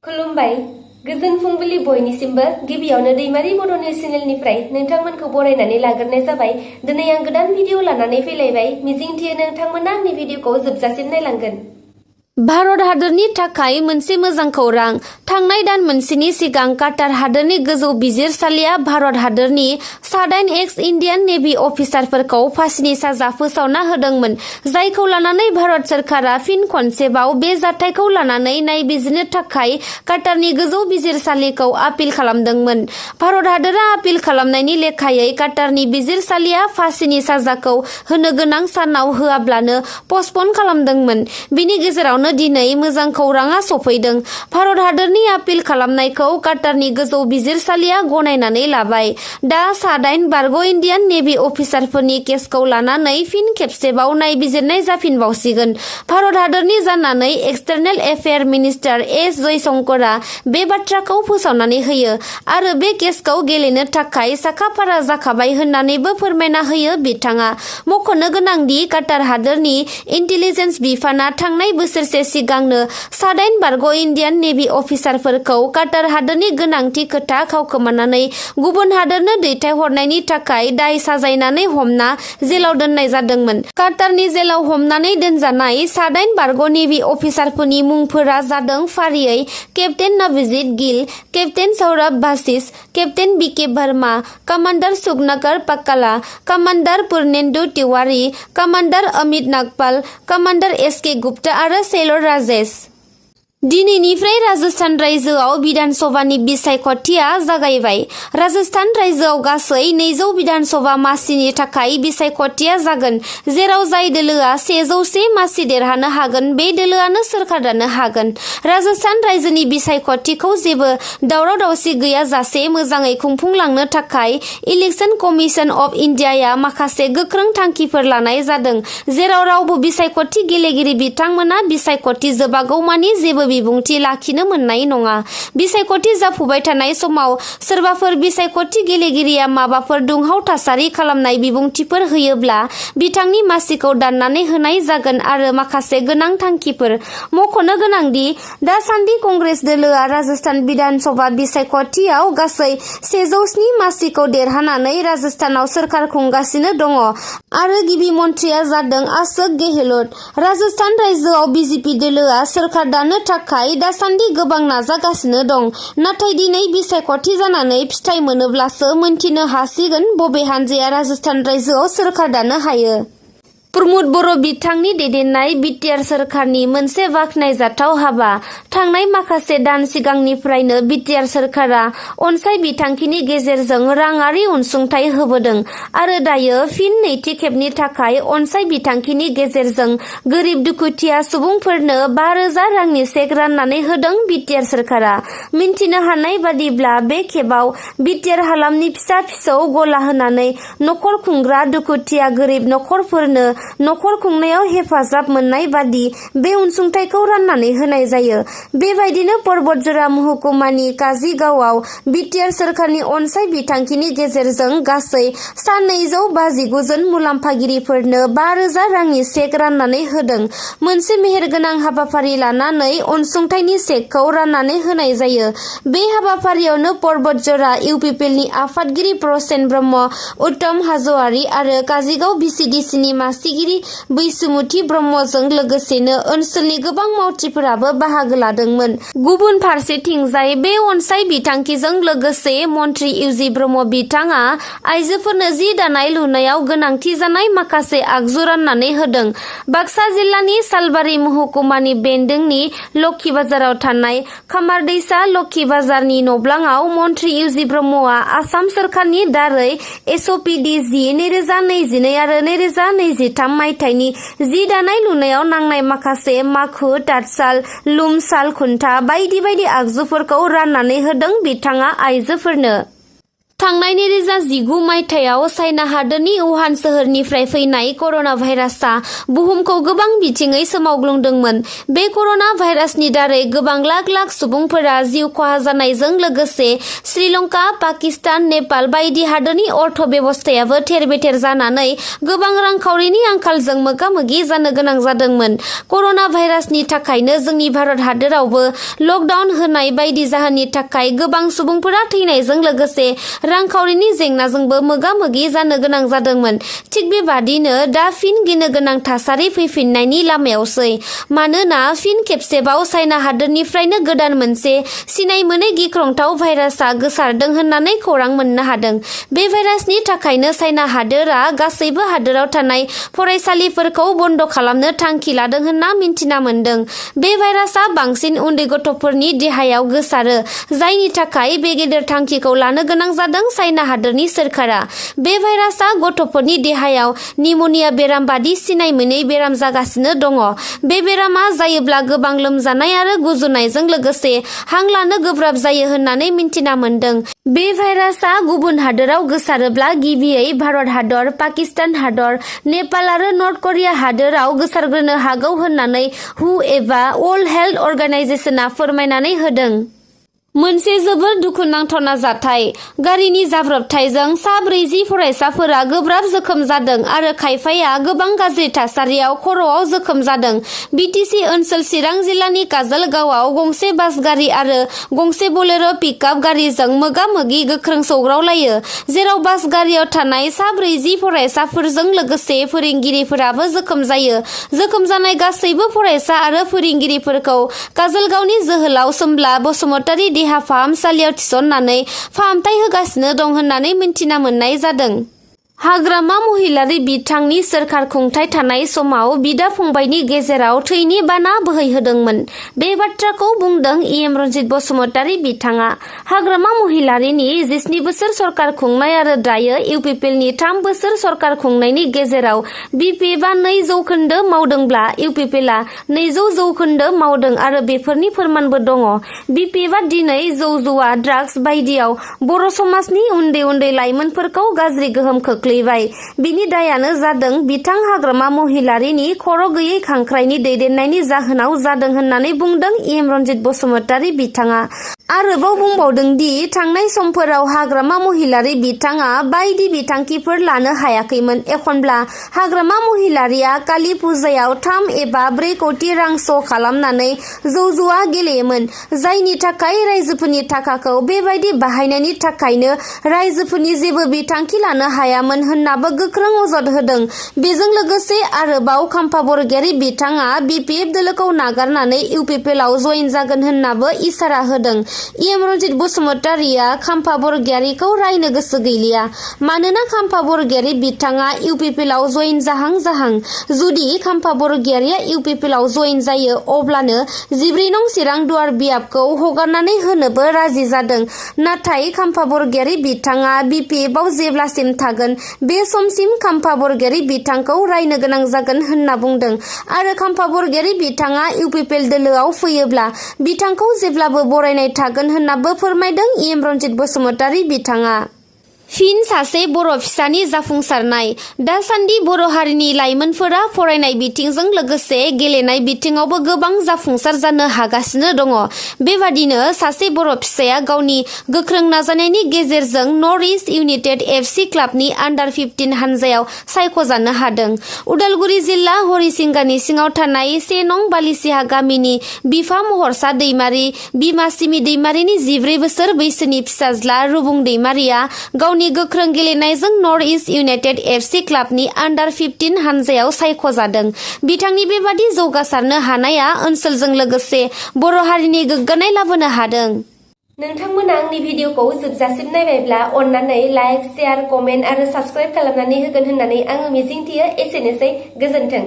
खुलुमबाय गोजोन फुंबिलि बयनिसिमबो गिबियावनो दैमारि बड' निउस चेनेलनिफ्राय नोंथांमोनखौ बरायनानै लाग्रोनाय जाबाय। दिनै आं गोदान भिडिअ लानानै फैलायबाय। मिजिंथियो नोंथांमोना आंनि भिडिअखौ जोबजासिम नायलांगोन। भारत हादरनि थाखाय मोनसे मोजां खौरां। थांनाय दान मोनसेनि सिगां काटार हादरनि गोजौ बिजिरसालिया भारत हादरनि 9 एक्स इन्डियान नेभि अफिसारफोरखौ फासिनि साजा फोसावना होदोंमोन, जायखौ लानानै भारत सोरखारा फिन खनसेबाव बे जाथायखौ लानानै नायबिजिरनो थाखाय काटारनि गोजौ बिजिरसालिखौ आपिल खालामदोंमोन। भारत हादरा आपिल खालामनायनि लेखायै काटारनि बिजिरसालिया फासिनि साजाखौ होनो गोनां सानाव होआब्लानो पस्टपन खालामदोंमोन। बिनि गेजेराव दिनै मोजां खौरांआ सफैदों। भारत हादरनि आपिल खालामनायखौ काटारनि गोजौ बिजिरसालिया गनायनानै लाबाय। दा 9 बारग' इन्डियान नेभि अफिसारफोरनि केसखौ लानानै फिन खेबसेबाव नायबिजिरनाय जाफिनबावसिगोन। भारत हादरनि जानानै एक्सटार्नेल एफेयार मिनिस्टार एस जयशंकरआ बे बाथ्राखौ फोसावनानै होयो आरो बे केसखौ गेलेनो थाखाय साखाफारा जाखाबाय होननानैबो फोरमायना होयो। बिथाङा मख'नो गोनांदि काटार हादरनि इन्टेलिजेन्स बिफाना थांनाय बोसोरसे सिगांनो 9 बारग' इन्डियान नेभि अफिसारफोरखौ काटार हादरनि गोनांथि खोथा खावखोमानानै गुबुन हादरनो दैथायहरनायनि थाखाय दाय साजायनानै हमना जेलाव दोननाय जादोंमोन। काटारनि जेलाव हमनानै दोनजानाय 9 बारग' नेभि अफिसारफोरनि मुंफोरा जादों फारियै captain Navjeet Gill, captain Saurabh Bhasis, captain B K Verma, commander Sugankar Pakkala, commander Purnendu Tiwari, commander Amit Nagpal, commander S K Gupta आरो सेलर राजेश। दिनैनिफ्राय राजस्थान रायजोआव बिधानसभानि बिसायख'थिया जागायबाय। राजस्थान रायजोआव गासै 200 बिधानसभा मासिनि थाखाय बिसायख'थिया जागोन, जेराव जाय दोलोआ 101 मासि देरहानो हागोन बे दोलोआनो सोरखार दानो हागोन। राजस्थान रायजोनि बिसायख'थिखौ जेबो दावराव-दावसि गैयाजासे मोजाङै खुंफुंलांनो थाखाय इलेक्शन कमिशन अफ इन्डियाया माखासे गोख्रों थांखिफोर लानाय जादों, जेराव रावबो बिसायख'थि गेलेगिरि बिथांमोना बिसायख'थि जोबागौमानि जेबो बिबुंथि लाखिनो मोननाय नङा। बिसायख'थि जाफुबाय थानाय समाव सोरबाफोर बिसायख'थि गेलेगिरिया माबाफोर दुंहाव थासारि खालामनाय बिबुंथिफोर होयोब्ला बिथांनि मासिखौ दाननानै होनाय जागोन आरो माखासे गोनां थांखिफोर। मख'नो गोनांदि दासान्दि कंग्रेस दोलोआ राजस्थान बिधानसभा बिसायख'थियाव गासै 107 मासिखौ देरहानानै राजस्थानाव सोरखार खुंगासिनो दङ आरो गिबि मन्थ्रिया जादों अशोक गेहलोत। राजस्थान रायजोआव बिजेपि दोलोआ सोरखार दानो थाखाय दासान्दि गोबां नाजागासिनो दं, नाथाय दिनै बिसायख'थि जानानै फिथाइ मोनोब्लासो मोनथिनो हासिगोन बबे हानजाया राजस्थान रायजोआव सोरखार दानो हायो। प्रमद बर' बिथांनि दैदेननाय बिटिआर सोरखारनि मोनसे बाखनायजाथाव हाबा। थांनाय माखासे दान सिगांनिफ्रायनो बिटिआर सोरखारा अनसाय बिथांखिनि गेजेरजों राङारि अनसुंथाइ होबोदों आरो दायो फिन नैथि खेबनि थाखाय अनसाय बिथांखिनि गेजेरजों गोरिब दुखुथिया सुबुंफोरनो 5,000 रांनि चेक राननानै होदों बिटिआर सोरखारा। मिन्थिनो हानाय बादिब्ला बे खेबाव बिटिआर हालामनि फिसा-फिसौ गला होनानै नखर खुंग्रा दुखुथिया गोरिब नखरफोरनो नखर खुंनायाव हेफाजाब मोननाय बादि बे अनसुंथाइखौ राननानै होनाय जायो। बेबायदिनो पर्बतजरा महकुमानि काजिगावआव बिटिआर सोरखारनि अनसाय बिथांखिनि गेजेरजों गासै सा 259 जन मुलाम्फागिरिफोरनो 5,000 रांनि चेक राननानै होदों। मोनसे मेहेरगोनां हाबाफारि लानानै अनसुंथाइनि चेकखौ राननानै होनाय जायो। बे हाबाफारियावनो पर्बतजरा इउपिपिएलनि आफादगिरि प्रसेन ब्रह्म, उत्तम हाज'वारि आरो काजिगाव भिसिडिसिनि मासिगिरि बैसुमुथि ब्रह्मजों लोगोसेनो ओनसोलनि गोबां मावथिफोराबो बाहागो लादोंमोन। गुबुन फारसेथिंजाय बे अनसाय बिथांखिजों लोगोसे मन्थ्रि इउजि ब्रह्म बिथाङा आइजोफोरनो जि दानाय लुनायाव गोनांथि जानाय माखासे आगजु राननानै होदों। बाक्सा जिल्लानि सालबारि महकुमानि बेन्दोंनि लखि बाजाराव थानाय खामारदैसा लखि बाजारनि नब्लाङाव मन्थ्रि इउजि ब्रह्मआ आसाम सोरखारनि दारै एसअपिडिजि 2022 आरो 2023 मायथाइनि जि दानाय लुनायाव नांनाय माखासे माखु, तातसाल, लुम, साल खुन्था बायदि बायदि आगजुफोरखौ राननानै होदों बिथाङा आइजोफोरनो। थांनाय 2019 मायथाइयाव चाइना हादोरनि वुहान सोहोरनिफ्राय फैनाय कर'ना भाइरासआ बुहुमखौ गोबां बिथिङै सोमावग्लुंदोंमोन। बे कर'ना भाइरासनि दारै गोबां लाख लाख सुबुंफोरा जिउ खहा जानायजों लोगोसे श्रीलंका, पाकिस्तान, नेपाल बायदि हादोरनि अर्थ बेबस्थायाबो थेर-बेथेर जानानै गोबां रांखावरिनि आंखालजों मोगा-मोगि जानो गोनां जादोंमोन। कर'ना भाइरासनि थाखायनो जोंनि भारत हादोरावबो लकडाउन होनाय बायदि जाहोननि थाखाय गोबां सुबुंफोरा थैनायजों लोगोसे रांखावरिनि जेंनाजोंबो मोगा-मोगि जानो गोनां जादोंमोन। थिग बेबादिनो दा फिन गिनो गोनां थासारि फैफिननायनि लामायावसै। मानोना फिन खेबसेबाव चाइना हादोरनिफ्रायनो गोदान मोनसे सिनाय मोनै गिख्रंथाव भाइरासआ गोसारदों होननानै खौरां मोननो हादों। बे भाइरासनि थाखायनो चाइना हादोरा गासैबो हादोराव थानाय फरायसालिफोरखौ बन्द खालामनो थांखि लादों होनना मिन्थिना मोन्दों। बे भाइरासआ बांसिन उन्दै गथ'फोरनि देहायाव गोसारो, जायनि थाखाय बे गेदेर थांखिखौ लानो गोनां जादों चाइना हादोरनि सोरखारा। बे भाइरासआ गथ'फोरनि देहायाव निम'निया बेराम बादि सिनाय मोनै बेराम जागासिनो दङ। बे बेरामा जायोब्ला गोबां लोमजानाय आरो गुजुनायजों लोगोसे हां लानो गोब्राब जायो होननानै मिन्थिना मोन्दों। बे भाइरासआ गुबुन हादोराव गोसारोब्ला गिबियै भारत हादर, पाकिस्तान हादर, नेपाल आरो नर्थ करिया हादोराव गोसारग्रोनो हागौ होननानै हु एबा वर्ल्ड हेल्थ अर्गानाइजेशनआ फोरमायनानै होदों। मोनसे जोबोद दुखुनांथावना जाथाय। गारिनि जाब्रबथायजों सा 40 फरायसाफोरा गोब्राब जोखोम जादों आरो खायफाया गोबां गाज्रि थासारियाव खर'आव जोखोम जादों। बिटिसि ओनसोल चिरां जिल्लानि काजलगावआव गंसे बास गारि आरो गंसे बोलेर' पिकआप गारिजों मोगा-मोगि गोख्रों सौग्रावलायो, जेराव बास गारियाव थानाय सा 40 फरायसाफोरजों लोगोसे फोरोंगिरिफोराबो जोखोम जायो। जोखोम जानाय गासैबो फरायसा आरो फोरोंगिरिफोरखौ काजलगावनि जोहोलाव सोमब्ला बसुमतारी देहा फाहामसालियाव थिसननानै फाहामथाय होगासिनो दं होननानै मिन्थिना मोननाय जादों। हाग्रामा महिलारी बिथांनि सोरखार खुंथाय थानाय समाव बिदा-फंबायनि गेजेराव थैनि बाना बोहैहोदोंमोन। बे बाथ्राखौ बुंदों इएम रन्जित बसुमतारी बिथाङा। हाग्रामा महिलारीनि 17 बोसोर सरकार खुंनाय आरो दायो इउपिपिएलनि 3 बोसोर सरकार खुंनायनि गेजेराव बिपिएफआ 2% मावदोंब्ला इउपिपिएलआ 200% मावदों आरो बेफोरनि फोरमानबो दङ। बिपिएफआ दिनै जौ जुवा, ड्राग्स बायदियाव बर' समाजनि उन्दै उन्दै लाइमोनफोरखौ गाज्रि गोहोम खोख्लैबाय। बिनि दायानो जादों बिथां हाग्रामा महिलारीनि खर' गैयै खांख्राइनि दैदेननायनि जाहोनाव जादों होननानै बुंदों इएम रन्जित बसुमतारी बिथाङा। आरोबाव बुंबावदों दि थांनाय समफोराव हाग्रामा महिलारी बिथाङा बायदि बिथांखिफोर लानो हायाखैमोन। एखनब्ला हाग्रामा महिलारीया कालि फुजायाव 3 एबा 4 कौटि रां स' खालामनानै जौ जुवा गेलेयोमोन, जायनि थाखाय रायजोफोरनि थाखाखौ बेबायदि बाहायनायनि थाखायनो रायजोफोरनि जेबो बिथांखि लानो हायामोन होननाबो गोख्रों अजद होदों। बेजों लोगोसे आरोबाव खाम्फा बरगयारी बिथाङा बिपिएफ दोलोखौ नागारनानै इउपिपिएलआव जयेन जागोन होननाबो इसारा होदों। इएम रन्जित बसुमतारीया खाम्फा बरगयारीखौ रायनो गोसो गैलिया। मानोना खाम्फा बरगयारी बिथाङा इउपिपिएलआव जयेन जाहां। जुदि खाम्फा बरगयारीया इउपिपिएलआव जयेन जायो अब्लानो 14 नं चिरां दुवार बियाबखौ हगारनानै होनोबो राजि जादों। नाथाय खाम्फा बरगयारी बिथाङा बिपिएफआव जेब्लासिम थागोन बे समसिम खाम्फा बरगयारी बिथांखौ रायनो गोनां जागोन होनना बुंदों। आरो खाम्फा बरगयारी बिथाङा इउपिपिएल दोलोआव फैयोब्ला बिथांखौ जेब्लाबो बरायनाय थागोन होननाबो फोरमायदों इएम रन्जित बसुमतारी बिथाङा। फिन सासे बर' फिसानि जाफुंसारनाय। दासान्दि बर' हारिनि लाइमोनफोरा फरायनाय बिथिंजों लोगोसे गेलेनाय बिथिङावबो गोबां जाफुंसार जानो हागासिनो दङ। बेबादिनो सासे बर' फिसाया गावनि गोख्रों नाजानायनि गेजेरजों नर्थ इस्ट इउनाइटेड एफसि क्लाबनि आन्डार 15 हानजायाव सायख'जानो हादों। उदालगुरि जिल्ला हरिसिंगानि सिङाव थानाय 1 नं बालिसिहा गामिनि बिफा महरसा दैमारि, बिमा सिमि दैमारिनि 14 बोसोर बैसोनि फिसाज्ला रुबुं दैमारिया गावनि गोख्रों गेलेनायजों नर्थ इस्ट इउनाइटेड एफसि क्लाबनि आन्डार 15 हानजायाव सायख'जादों। बिथांनि बेबादि जौगासारनो हानाया ओनसोलजों लोगोसे बर' हारिनि गोग्गानाय लाबोनो हादों। नोंथांमोना आंनि भिडिअखौ जोबजासिम नायबायब्ला अन्नानै लाइक, शेयार, कमेन्ट आरो साबस्क्राइब खालामनानै होगोन होननानै आङो मिजिंथियो। एसेनोसै, गोजोन्थों।